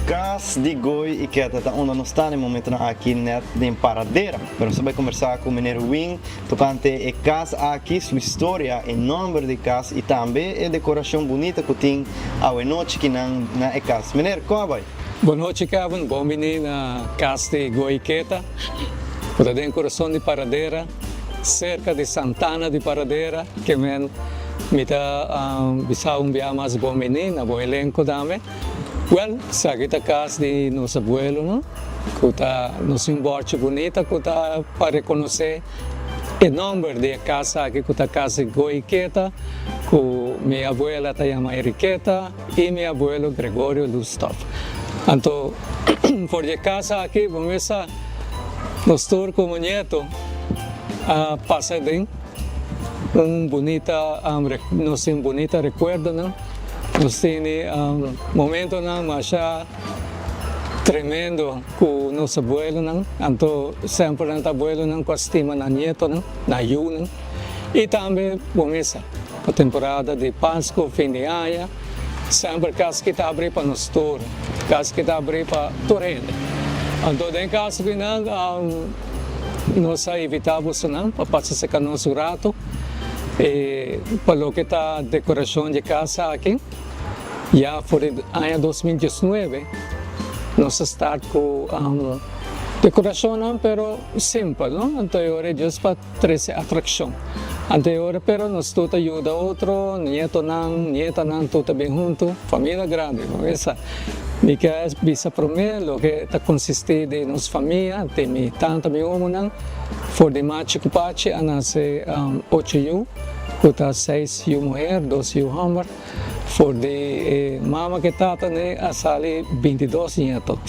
Cas di Goy y Keta ta unda nos ta na e momentonan aki net den Paradera. Pero nos ta bay conversa cu meneer Wing tocante e cas aki, su historia, e nomber di cas y tambe e decoracion bunita cu tin awe nochi kinan na e cas. Meneer, con a bay? Bon nochi Kevin, bon bini na cas di Goy Keta cu ta den corazon di Paradera, cerca di Santana di Paradera, ke men mi ta bisa un bia mas bon bini na bo elenco tambe. Wel, esaki ta cas di nos abuelonan cu ta nos tin un borchi bunita cu ta pa reconoce e nomber di e cas aki cu ta cas di Goy Keta cu mi abuela ta yama Enriqueta y mi abuelo Gregorio Lusthof. Anto for di e cas aki bo mes sa nos tur como nieto a pasa den un bunita nos tin bunita recuerdonan. Nos tene momentonan masha tremendo ku nos abuelonan, anto semper nan ta abuelonan ku a stima nan nietonan, nan yunan, i tambe bo mesa pa temporada di Pasku, fin di aña, semper kas ki ta abri pa nos tur, kas ki ta abri pa tur hende. Anto den kaso ku nan nos a invitá bosonan pa pasa serka nos un rato. E pa loke ta decoracion di e casa aki, ya for di aña 2019 nos a start cu decoracionnan pero simpel no, anto e ora e just pa trece atraccion. Anto e ora pero nos tur ta yuda otro, nietonan, nietanan tur ta bin hunto, familia grandi bo mesa. Mi ke bisa prome loke ta consisti di nos famia, di mi tanta, mi omonan. For di machi ku pachi a nase ocho yu, ku ta seis yu muher, dos yu hòmber. For di e mama ku e tata ne a sali 22 nieto.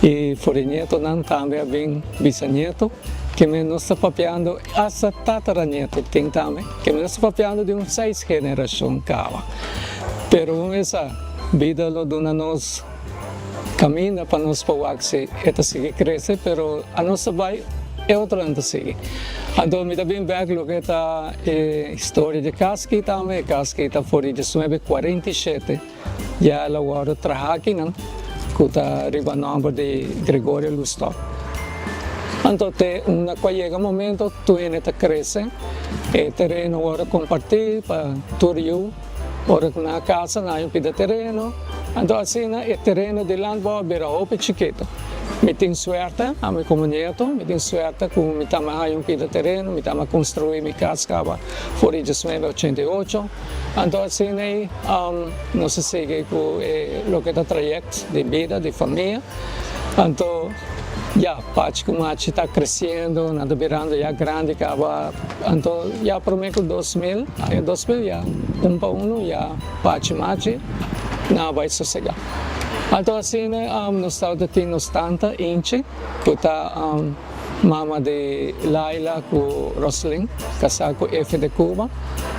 I for di nietonan tambe a bin bisanieto, keme nos ta papiando asta tataranieto tin tambe, keme nos ta papiando di un seis generashon kaba. Pero un esa bida lo duna nos. Caminda pa nos pa wak si e ta sigui crece pero a nos ta bay e otronan ta sigui. Anto mi ta bin bek loke ta e historia di cas aki tambe, e cas aki ta for di 1947 ya el a wordo traha akinan cu ta riba nomber di Gregorio Lustop. Anto te unda cu a yega momento tur hende ta crece e tereno a wordo comparti pa tur yu. Ora ku nan a kasa nan a yumpi de tereno, anto asina e tereno di landbouw a bira hopi chikito. Mi tin suerte, ami komo nieto, mi tin suerte ku mi tambe a yumpi de tereno, mi tambe a konstruí mi kas kaba for di 1988. Anto asina ei nos a sigui ku e loke ta trayèkt di bida di famia. Anto ya, pachi ku machi ta kresiendo, nan ta birando ya grandi kaba. Anto ya prome ku 2000, aña 2000 ya un pa uno ya pachi machi nan a bai sosega. Anto asina nos tabata tin nos tanta Inchi ku ta mama di Laila ku Roslyn kasá ku Efe de Cuba.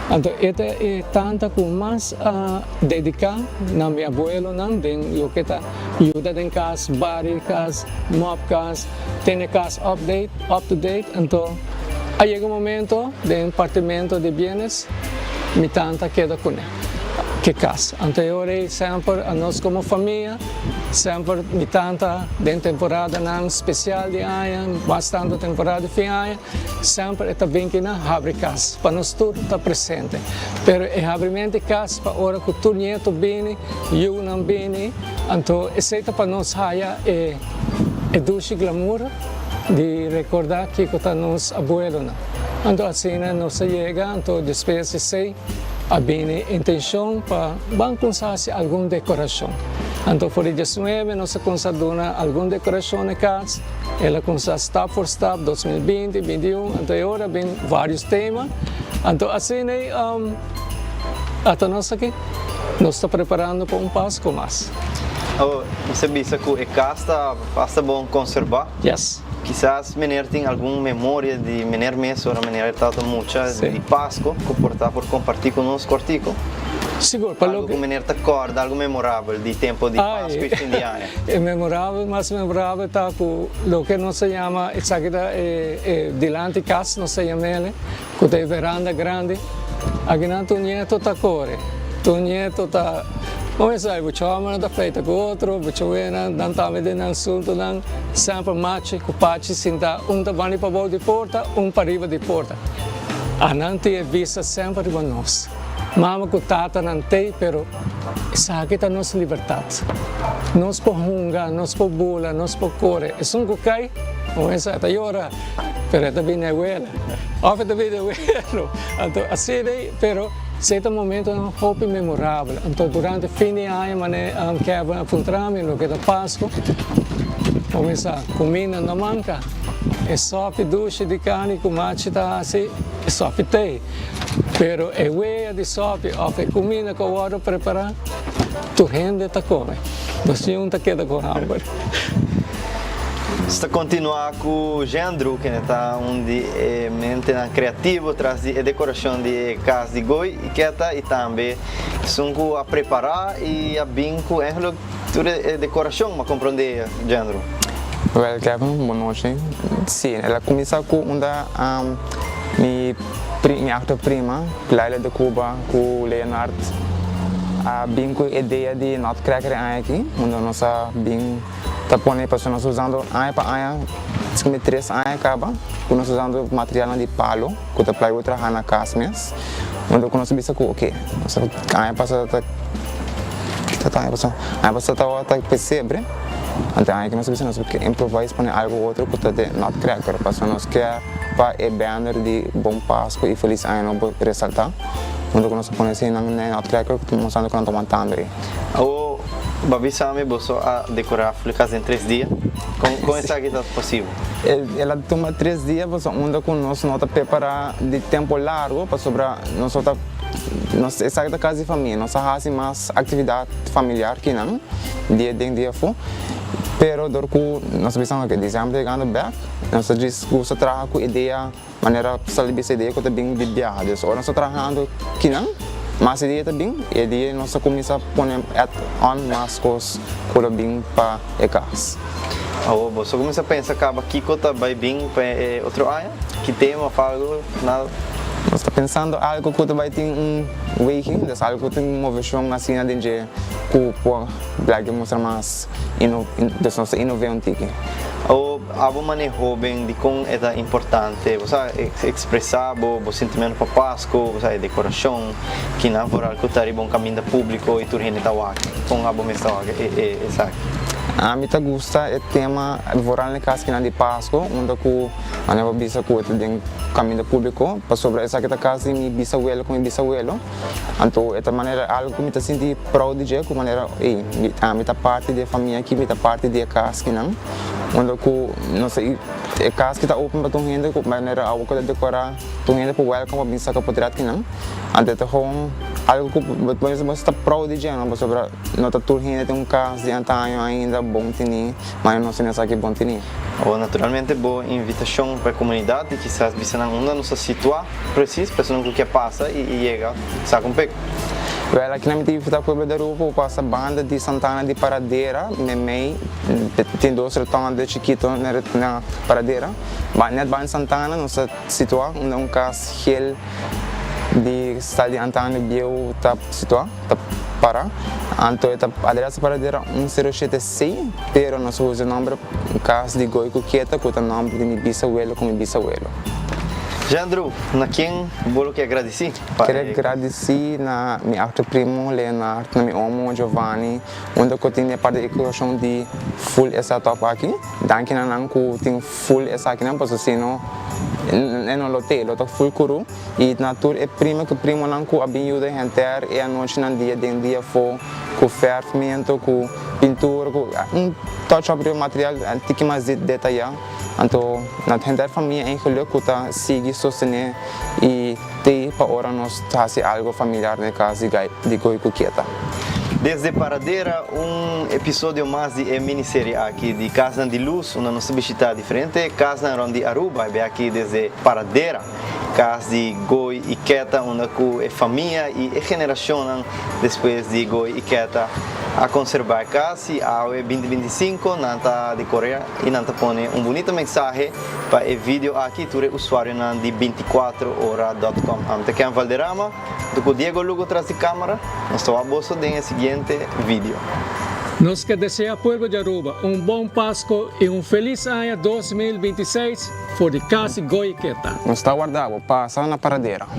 Anto e ta e tanta ku mas a dediká na mi abuelonan den loke ta yuda den kas, bari kas, mòp kas. Tene cas update, up to date, anto a yega un momento den partimento di bienes mi tanta keda cune ke cas. Anto e ora ei semper anos como famia semper mi tanta den temporadanan special di aña, mas tanto temporada di fin aña, semper e ta bin kinan habri cas pa nos tur ta presente. Pero e habrimento di cas pa ora cu tur nieto bini, yunan bini, anto esey ta pa nos haya e. E dushi glamour di recorda kico ta nos abuelonan. Anto asina nos a yega, anto despues di esey a bini intencion pa ban cunsa haci algun decoracion. Anto for di 19 nos a cunsa duna algun decoracion na cas, el a cunsa stap for stap 2020, 21, anto e ora a bin varios tema. Anto asina ata nos aki. Nos ta preparando pa un Pasco mas. Oh, bo bisa ku e kas ta basta bon konserbá. Yes. Kisas meneer tin algun memoria di meneer mes ora meneer tabata mucha di Pasco ku por ta por kompartí ku nos kòrtiku? Sigur, pa Algu loke. ku meneer ta kòrda, algu memorabel di tempu di Pasco i fin di aña. E memorabel, mas memorabel ta ku loke nos ta yama, esaki ta e e dilanti kas nos ta yam'el. Ku ta e veranda grandi. Akinan tur nieto ta kore, tur nieto ta. Bo sa, mucha hombernan ta pleita cu otro, mucha muhernan nan tambe den nan asuntonan, semper Machi cu Pachi sinta un ta bani pabou di porta, un pariba di porta. Anan tin e vista semper riba nos. Mama cu tata nan tey, pero esaki ta nos libertad. Nos por hunga, nos por bula, nos por core. Esun cu cay, bo sa, ta yora, pero e ta bini wela. Of e ta bini welo. Anto, asina ey, pero cierto momentonan hopi memorabel. Anto, durante fin di aña, mane Kevin a puntra mi loke ta Pasco, bo sa, cuminda no manca. E sopi dushi di carni cu Machi ta haci, e sopi t'ey. Pero e wea di sopi of e cuminda cu a wordo prepara, tur hende ta come. Dus ningun ta keda cu hamber. Nos ta continua cu Jandro, cu ta un di e mente creativo tras di decoracion di cas di Goy Iketa y tambe esun cu a prepara y a bin cu eigenlijk tur e decoracion, m'a comprende, Jandro? Well, Kevin, bon nochi. Si, el a cuminsa cu un mi prima, Laila de Cuba, cu Leonard, a bin cu idea di Nutcracker aki, unda nos a bin ta pone pa nos usando aña pa aña, como 3 aña caba, cu nos usando material di palo, cu ta plywood traha na cas mes, unda cu nos bisa cu, ok, nos aña pasa ta ta aña pasa, aña pasa ta ta pesebre, anto aña cu nos bisa nos ke improvise pone algo otro cu ta di Nutcracker, paso nos kier pa e banner di Bon Pasco y Feliz Aña Nobo resalta, unda cu nos pone asina na Nutcracker, cu mostrando cu nan ta wantando ey. O b'a bisa mi, bo a decora e cas den 3 dia. Con esaki ta posibel? El a tuma 3 dia, paso unda cu nos no ta prepara di tempo largo, pasobra nos ta nos esaki ta cas di famia, nos ta haci mas actividad familiar cu nan, dia den dia afo. Pero dor cu nos pensando cu december yegando back, nos djis gusta traha cu idea manera sali bisa idea cu ta bin di biaha. Dus ora nos ta trahando kinan, mas idea ta bin, y dia nos cuminsa pone add on mas cos cu lo bin pa e cas. O bo a cuminsa pensa caba kico ta bay bin pa otro aña? Ki tema of algo? Nada? Nos ta pensando algo cu bay tin un weging, dus algo cu tin movecion asina den dje cu por like mustra mas dus nos innova un tiki. O abo mane hoben di con e ta importante, bo expresa bo sentimento pa Pasco, bo decoracion, cu nan vooral cu ta riba un caminda publico y tur hende ta wak, con abo mes ta wak e esaki? Ami ta gusta e tema vooral na cas di Pasco, unda cu a bisa cu den caminda publico, pasobra esaki ta cas di mi bisabuelo cu mi bisabuelo. Anto, e manera algo cu mi ta sinti proud di dje, cu manera, ey, ami ta parti di famia aki, mi ta parti di cas aki nan. Unda cu, no sei, e cas cu ta open pa tur hende, cu manera algo cu ta decora, tur hende por welcome pa bin saca portret aki nan. Anto, ta gewoon algo cu bo ta proud di dje, no? Pasobra no ta tur hende tin un cas di antaño ainda bon teni, mas nos tin esaki bon teni. O naturalmente bo invitacion pa e comunidad y kisas bisa nan unda nos ta situa precies, pa nan cu kier pasa y yega saca un pic. Wel, aki na mi ta pueblo di Aruba, pasa banda di Santana di Paradera, mei tin dos rotonde chikito na Paradera. Ba net banda Santana, nos ta situa un cas geel di style di antaño bieu ta situa, ta para. Anto, ta adres Paradera 107C, pero nos ta usa nomber Cas di Goy cu Keta, cu ta nomber di mi bisabuelo cu mi bisabuelo. Jandro, na ken bo kier gradici? Kier gradici na mi otro primo Leonard, na mi omo Giovanni, unda cu tin parti di decoracion di full e setup aki. Danki na nan cu tin full esaki nan, pasobra sino e no lo te, lo ta full curu. Y na tur e prima cu primo nan cu a bin yuda henter e anochi nan dia den dia afo, cu verfmento, cu pintura, cu un touch up di material tiki mas detaya. Anto, na henter famia eigenlijk cu ta sigui sostene y te pa ora nos haci algo familiar na cas di Goy cu Keta. Desde Paradera, un episodio mas di e miniserie aki di Cas di Luz, unda nos ta bishita diferente cas rond di Aruba, y aki desde Paradera, cas di Goy y Keta, unda cu e famia y e generacion despues di Goy y Keta. A konserbá e kas i awe 2025 nan ta dekorá i nan ta pone un bunita mensahe pa e video aki tur e usuarionan di 24ora.com. Ami ta Ken Valderrama, ku Diego Lugo tras di kamera. Nos ta wak boso den e siguiente video. Nos ke deseá pueblo di Aruba un bon Pasco i un felis aña 2026 for di Cas Goyiketa. Nos ta warda bo pasa na Paradera.